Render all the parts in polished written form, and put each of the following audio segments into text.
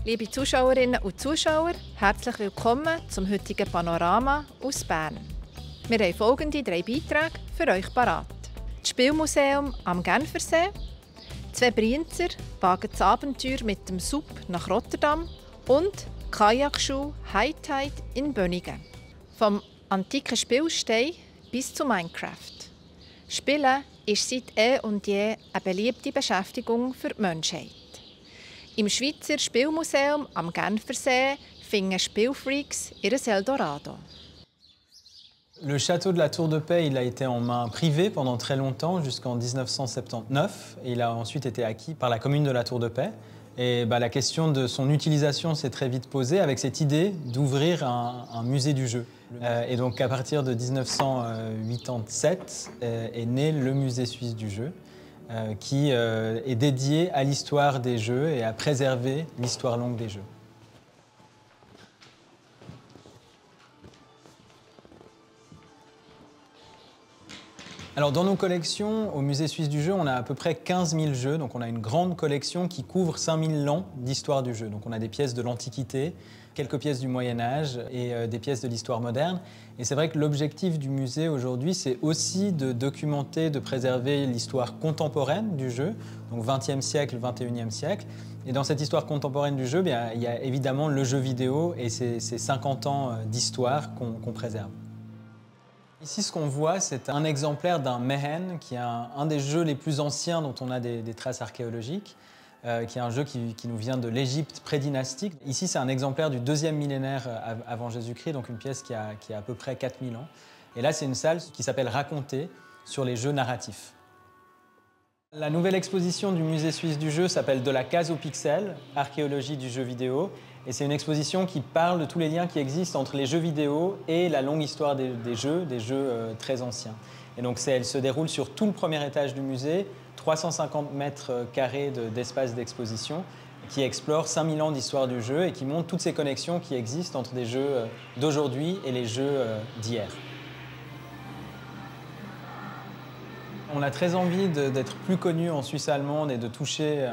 Liebe Zuschauerinnen und Zuschauer, herzlich willkommen zum heutigen Panorama aus Bern. Wir haben folgende 3 Beiträge für euch parat. Das Spielmuseum am Genfersee, 2 Brienzer wagen das Abenteuer mit dem Sub nach Rotterdam und Kajakschule High Tide in Bönigen. Vom antiken Spielstein bis zu Minecraft. Spielen ist seit und je eine beliebte Beschäftigung für die Menschheit. Im Schweizer Spielmuseum am Genfersee finden Spielfreaks ihr Eldorado. Le château de la Tour de Paix, il a été en main privée pendant très longtemps, jusqu'en 1979. Et il a ensuite été acquis par la commune de la Tour de Paix. Et la question de son utilisation s'est très vite posée avec cette idée d'ouvrir un musée du jeu. Et donc à partir de 1987 est né le musée suisse du jeu, qui est dédié à l'histoire des jeux et à préserver l'histoire longue des jeux. Alors dans nos collections, au Musée suisse du jeu, on a à peu près 15 000 jeux. Donc on a une grande collection qui couvre 5 000 ans d'histoire du jeu. Donc on a des pièces de l'Antiquité, quelques pièces du Moyen-Âge et des pièces de l'histoire moderne. Et c'est vrai que l'objectif du musée aujourd'hui, c'est aussi de documenter, de préserver l'histoire contemporaine du jeu, donc 20e siècle, 21e siècle. Et dans cette histoire contemporaine du jeu, il y a évidemment le jeu vidéo et ces 50 ans d'histoire qu'on préserve. Ici, ce qu'on voit, c'est un exemplaire d'un Mehen, qui est un des jeux les plus anciens dont on a des traces archéologiques, qui est un jeu qui nous vient de l'Égypte prédynastique. Ici, c'est un exemplaire du 2e millénaire avant Jésus-Christ, donc une pièce qui a à peu près 4000 ans. Et là, c'est une salle qui s'appelle Raconter, sur les jeux narratifs. La nouvelle exposition du Musée suisse du jeu s'appelle De la case aux pixels, archéologie du jeu vidéo. Et c'est une exposition qui parle de tous les liens qui existent entre les jeux vidéo et la longue histoire des jeux très anciens. Et donc elle se déroule sur tout le premier étage du musée, 350 mètres carrés d'espace d'exposition, qui explore 5000 ans d'histoire du jeu et qui montre toutes ces connexions qui existent entre des jeux d'aujourd'hui et les jeux d'hier. On a très envie d'être plus connus en Suisse allemande et de toucher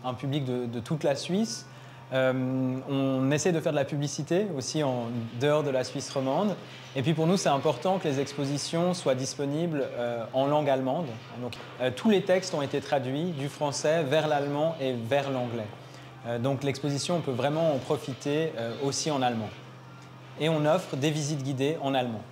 un public de toute la Suisse. On essaie de faire de la publicité aussi en dehors de la Suisse romande. Et puis pour nous, c'est important que les expositions soient disponibles en langue allemande. Donc, tous les textes ont été traduits du français vers l'allemand et vers l'anglais. Donc l'exposition, on peut vraiment en profiter aussi en allemand. Et on offre des visites guidées en allemand.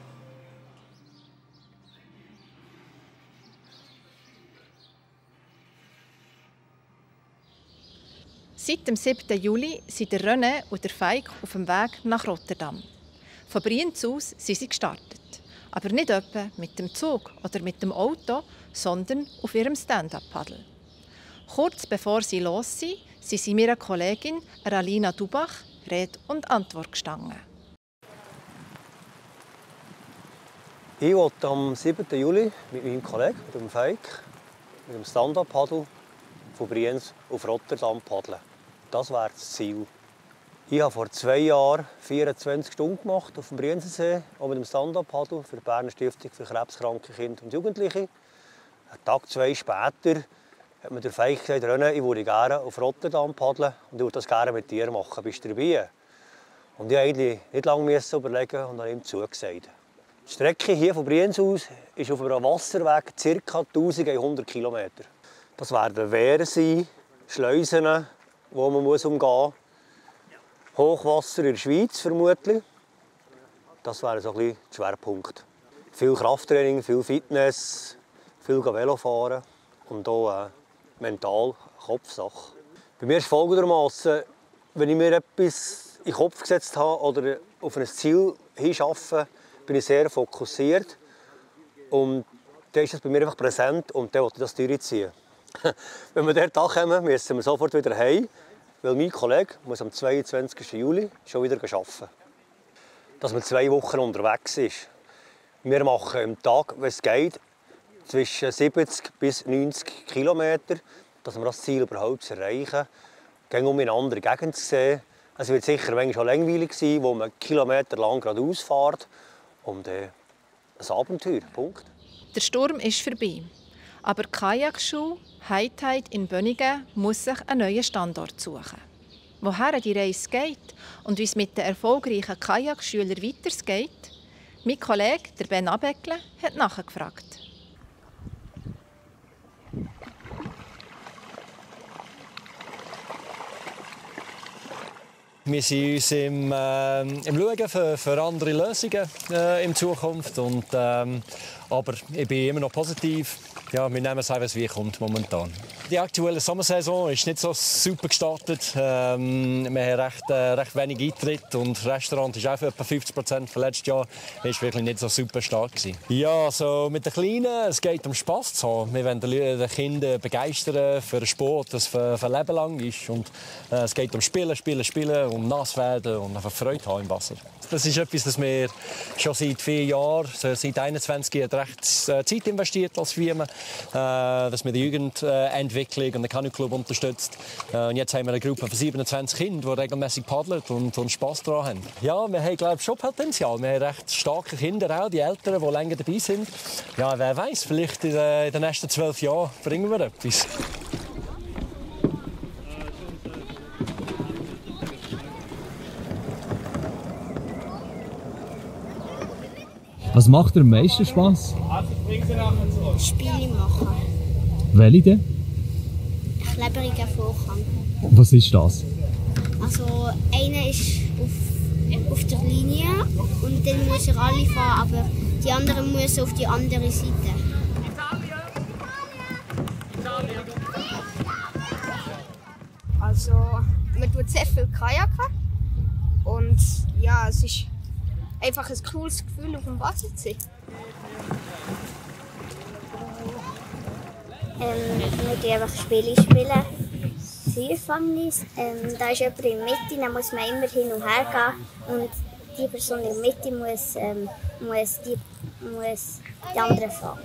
Seit dem 7. Juli sind der René und der Feik auf dem Weg nach Rotterdam. Von Brienz aus sind sie gestartet. Aber nicht etwa mit dem Zug oder mit dem Auto, sondern auf ihrem Stand-up-Paddle. Kurz bevor sie los sind, sind sie meiner Kollegin Alina Dubach Rede und Antwort gestanden. Ich wollte am 7. Juli mit meinem Kollegen, mit dem Feik, mit dem Stand-up-Paddle von Brienz auf Rotterdam paddeln. Das wäre das Ziel. Ich habe vor 2 Jahren 24 Stunden gemacht auf dem Brienzensee, auch mit dem Stand-up-Paddle für die Berner Stiftung für krebskranke Kinder und Jugendliche. Einen Tag 2 später hat mir der Feik gesagt, René, ich würde gerne auf Rotterdam paddeln und ich würde das gerne mit dir machen. Bist du dabei? Und ich musste eigentlich nicht lange überlegen und habe ihm zugesagt. Die Strecke hier von Brienz aus ist auf einem Wasserweg ca. 1100 km. Das werden Wehren sein, Schleusen, die man umgehen muss. Hochwasser in der Schweiz vermutlich. Das wäre so ein bisschen der Schwerpunkt. Viel Krafttraining, viel Fitness, viel Velofahren und auch mental Kopfsache. Bei mir ist es folgendermaßen, wenn ich mir etwas in den Kopf gesetzt habe oder auf ein Ziel hinschaffe, bin ich sehr fokussiert. Und dann ist es bei mir einfach präsent und dann will ich das durchziehen. Wenn wir dort ankommen, müssen wir sofort wieder heim, weil mein Kollege muss am 22. Juli schon wieder arbeiten. Dass man 2 Wochen unterwegs ist. Wir machen am Tag, wenn es geht, zwischen 70 bis 90 Kilometer, dass wir das Ziel überhaupt erreichen. Gehen um in eine andere Gegend zu sehen. Es wird sicher manchmal schon langweilig sein, wo man kilometerlang geradeaus fährt. Und ein Abenteuer, Punkt. Der Sturm ist vorbei. Aber die Kajakschule High Tide in Bönigen muss sich einen neuen Standort suchen. woher die Reise geht und wie es mit den erfolgreichen Kajakschülern weitergeht, mein Kollege, der Ben Abeckle, hat nachgefragt. Wir sind uns im Schauen für andere Lösungen in Zukunft. Aber ich bin immer noch positiv. Ja, wir nehmen es einfach, wie es kommt momentan. Die aktuelle Sommersaison ist nicht so super gestartet. Wir haben recht wenig Eintritt und das Restaurant ist auch für etwa 50% von letztes Jahr. Das war wirklich nicht so super stark. Ja, so mit den Kleinen, es geht um Spass zu haben. Wir wollen die Kinder begeistern für einen Sport, das für ein Leben lang ist. Und es geht um Spielen, um nass werden und einfach Freude haben im Wasser. Das ist etwas, das wir schon seit 4 Jahren, seit 21 Jahren recht Zeit investiert als Firma, dass wir die Jugendentwicklung und den Kanuclub unterstützt. Und jetzt haben wir eine Gruppe von 27 Kindern, die regelmäßig paddeln und Spass daran haben. Ja, wir haben, glaube ich, schon Potenzial. Wir haben recht starke Kinder, auch die Älteren, die länger dabei sind. Ja, wer weiß, vielleicht in den nächsten 12 Jahren bringen wir etwas. Was macht dir am meisten Spass? Spiele machen. Welche denn? Klebriger Vorhang. Was ist das? Also einer ist auf der Linie und dann muss er alle fahren, aber die anderen müssen auf die andere Seite. Also man tut sehr viel Kajaken und ja, es ist einfach ein cooles Gefühl, auf dem Wasser zu sein. Wir spielen einfach Spiele spielen. Seilfangnis. Da ist jemand in der Mitte, dann muss man immer hin und her gehen. Und die Person in der Mitte muss die andere fahren.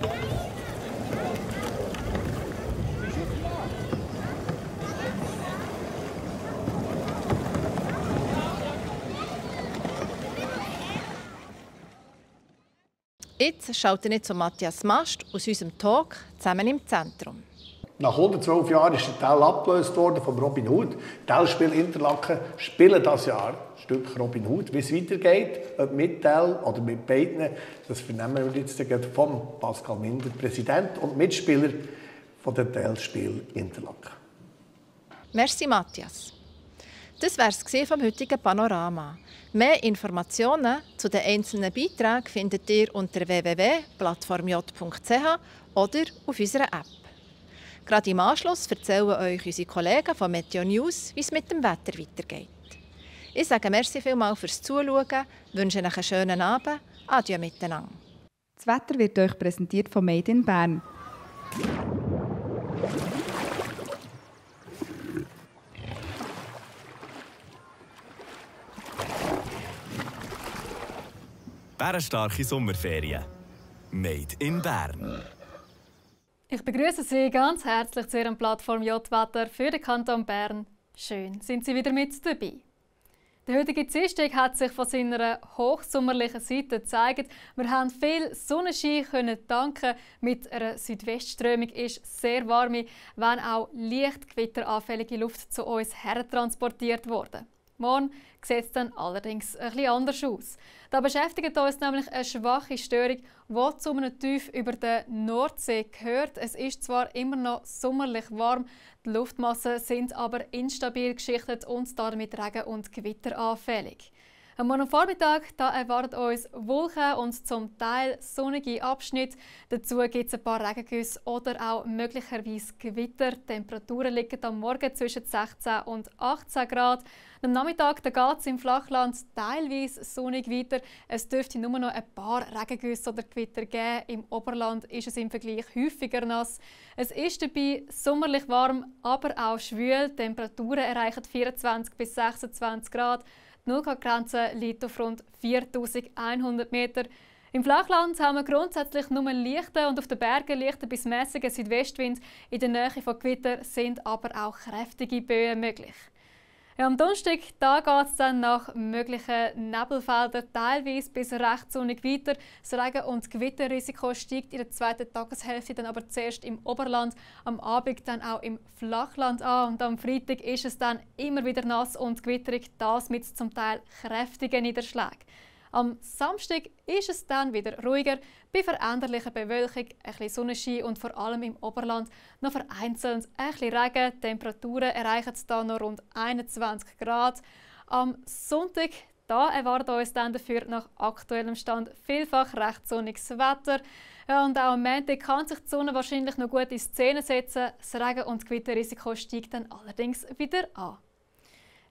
Jetzt schaut ihr zu Matthias Mast aus unserem Talk «Zusammen im Zentrum». Nach 112 Jahren ist der Tell abgelöst worden vom Robin Hood. Tell-Spiel Interlaken spielen dieses Jahr ein Stück Robin Hood. Wie es weitergeht, ob mit Tell oder mit beiden, das vernehmen wir jetzt von Pascal Minder, Präsident und Mitspieler von der Tell-Spiel Interlaken. Merci Matthias. Das war es vom heutigen Panorama. Mehr Informationen zu den einzelnen Beiträgen findet ihr unter www.plattformj.ch oder auf unserer App. Gerade im Anschluss erzählen euch unsere Kollegen von Meteo News, wie es mit dem Wetter weitergeht. Ich sage merci vielmals fürs Zuschauen, wünsche euch einen schönen Abend. Adieu miteinander. Das Wetter wird euch präsentiert von Made in Bern. Bärenstarke Sommerferien. Made in Bern. Ich begrüße Sie ganz herzlich zu Ihrem Plattform J-Wetter für den Kanton Bern. Schön, sind Sie wieder mit dabei. Der heutige Dienstag hat sich von seiner hochsommerlichen Seite gezeigt. Wir haben viel Sonnenschein können danken. Mit einer Südwestströmung ist sehr warme, wenn auch leicht gewitteranfällige Luft zu uns hertransportiert worden. Morgen sieht es dann allerdings etwas anders aus. Da beschäftigt uns nämlich eine schwache Störung, die zu einem Tief über der Nordsee gehört. Es ist zwar immer noch sommerlich warm, die Luftmassen sind aber instabil geschichtet und damit Regen- und Gewitter anfällig. Am morgen Vormittag erwartet uns Wolken und zum Teil sonnige Abschnitte. Dazu gibt es ein paar Regengüsse oder auch möglicherweise Gewitter. Die Temperaturen liegen am Morgen zwischen 16 und 18 Grad. Am Nachmittag geht es im Flachland teilweise sonnig weiter. Es dürfte nur noch ein paar Regengüsse oder Gewitter geben. Im Oberland ist es im Vergleich häufiger nass. Es ist dabei sommerlich warm, aber auch schwül. Die Temperaturen erreichen 24 bis 26 Grad. Die Nullgrad-Grenze liegt auf rund 4100 Meter. Im Flachland haben wir grundsätzlich nur leichten und auf den Bergen leichten bis mäßigen Südwestwind. In der Nähe von Gewitter sind aber auch kräftige Böen möglich. Ja, am Donnerstag geht es dann nach möglichen Nebelfeldern teilweise bis recht sonnig weiter. Das Regen- und Gewitterrisiko steigt in der zweiten Tageshälfte dann aber zuerst im Oberland, am Abend dann auch im Flachland an. Und am Freitag ist es dann immer wieder nass und gewitterig, das mit zum Teil kräftigen Niederschlägen. Am Samstag ist es dann wieder ruhiger, bei veränderlicher Bewölkung, ein bisschen Sonnenschein und vor allem im Oberland noch vereinzelt ein bisschen Regen. Die Temperaturen erreichen dann noch rund 21 Grad. Am Sonntag erwartet uns dann dafür nach aktuellem Stand vielfach recht sonniges Wetter. Ja, und auch am Montag kann sich die Sonne wahrscheinlich noch gut in Szene setzen. Das Regen- und Gewitterrisiko steigt dann allerdings wieder an.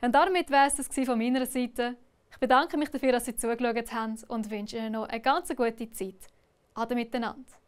Und damit war es von meiner Seite. Ich bedanke mich dafür, dass Sie zugeschaut haben und wünsche Ihnen noch eine ganz gute Zeit. Ade miteinander.